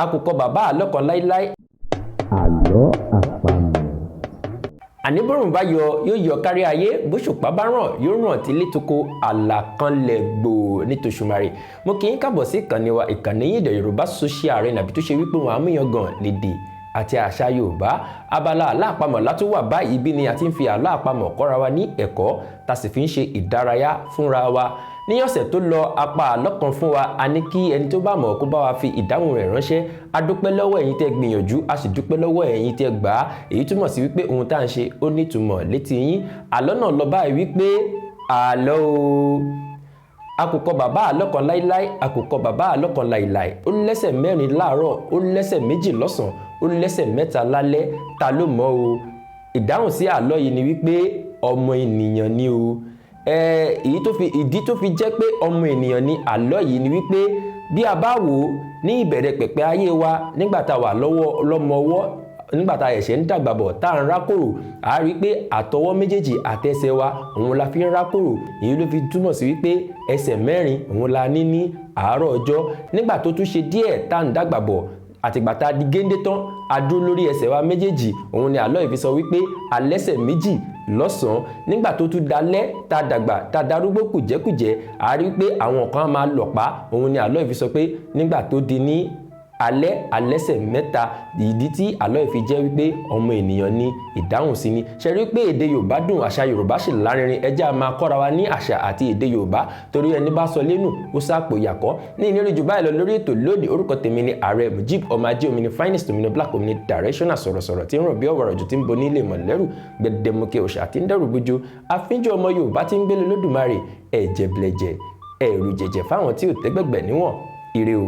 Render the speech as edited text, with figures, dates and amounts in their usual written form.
Àkùkọ bàbá àlọ́ kan láíláí. Àlọ́ àpamọ̀. Àní bórùn bá yọ, yóò yọ kárí ayé. Bóṣùpá bá ràn, yóò ràn tílé toko. Àlàkanlẹ̀ gbòò ní tòṣùmarè. Mo kì í kábọ̀ sí ìkànnì wa, ìkànnì yìí, The Yorùbá Social Arena, àbí tó ṣe wípé wọn àmúyangàn lédè àti àṣà Yorùbá. Abala àlọ́ àpamọ̀ látún wà báyìí. Bí ni a ti ń fi àlọ́ àpamọ̀ kọ́ra wa ní ẹ̀kọ́, tá sì fi ń ṣe ìdárayá fúnra wa. Ní ọ̀sẹ̀ tó lọ, apá àlọ́ kan fún wa. A ní kí ẹni tó bá mọ̀ kó bá wa fi ìdáhùn rẹ̀ ránṣẹ́. A dúpẹ́ lọ́wọ́ ẹ̀yin tẹ́ gbìyànjú, a sì dúpẹ́ lọ́wọ́ ẹ̀yin tẹ́ gbà á. Èyí túmọ̀ sí wípé ohun tá à ń ṣe, ó nítumọ̀ létí yín. Àlọ́ náà lọ báyìí wípé, àlọ́ o, àkùkọ bàbá àlọ́ kan láíláí, àkùkọ bàbá àlọ́ kan láìláì, ó lẹ́sẹ̀ mẹ́rin láàárọ̀, ó lẹ́sẹ̀ 2 lọ́sàn-án, ó lẹ́sẹ̀ 3 lálẹ́. Ta ló mọ̀ o? Ìdáhùn sí àlọ́ yìí ni wípé ọmọ ènìyàn ni o. Èyí tó fi ìdí tó fi jẹ́ pé ọmọ ènìyàn ni àlọ́ yìí ni wípé, bí a bá wò ó ní ìbẹ̀rẹ̀ pẹ̀pẹ̀ ayé wa, nígbà tá a wà lọ́wọ́ lọ́mọ ọwọ́, nígbà tá a ẹ̀ṣẹ̀ ń dàgbà bọ̀, tá à ń rákòrò, a rí i pé àtọwọ́ méjèèjì àtẹsẹ̀ wa, òun la fi ń rákòrò. Èyí ló fi túmọ̀ sí wípé ẹsẹ̀ mẹ́rin òun la ní ní àárọ̀ ọjọ́. Nígbà tó tún ṣe díẹ̀ tá à ń dàgbà bọ̀, àtìgbà tá a di géńdé tán, a dúró lórí ẹsẹ̀ wa méjèèjì. Òun ni àlọ́ ìfi sọ wípé alẹ́sẹ̀ 2 lọ́sàn-án. Nígbà tó tún dalẹ́, tá a dàgbà, tá a darúgbó kùjẹ́kùjẹ́, a rí pé àwọn kan máa lọ̀pá. Òun ni àlọ́ ìfi sọ pé nígbà tó di ní alẹ́, alẹ́sẹ̀ 3. Ìdí tí àlọ́ ìfi jẹ́ wípé ọmọ ènìyàn ni ìdáhùn sí ni. Ṣe rí pé èdè Yorùbá dùn, àṣà Yorùbá sì lárinrin. Ẹ jẹ́ a máa kọ́ra wa ní àṣà àti èdè Yorùbá, torí ẹni bá sọ lẹ́nu, ó sápò yàkọ́ ní ìnírí jù báyìí lọ lórí ètò lónìí. Orúkọ tèmi ni Ààrẹ Mujib ọmọ ajé omi ni finest, omi ni black, omi ni directional sọ̀rọ̀sọ̀rọ̀ tí ń ràn bí ọ̀wọ̀rọ̀ jù, tí ń bo nílé mọ̀lẹ́rù gbẹdẹmukẹ òṣà tí ń dẹ́rù bójú àfínjú ọmọ Yorùbá tí ń gbélé Lódùmarè ẹ̀jẹ̀ blẹ̀jẹ̀ ẹ̀rù jẹ̀jẹ̀ fáwọn tí ò tẹ́gbẹ̀gbẹ̀ níwọ̀n. Ire o.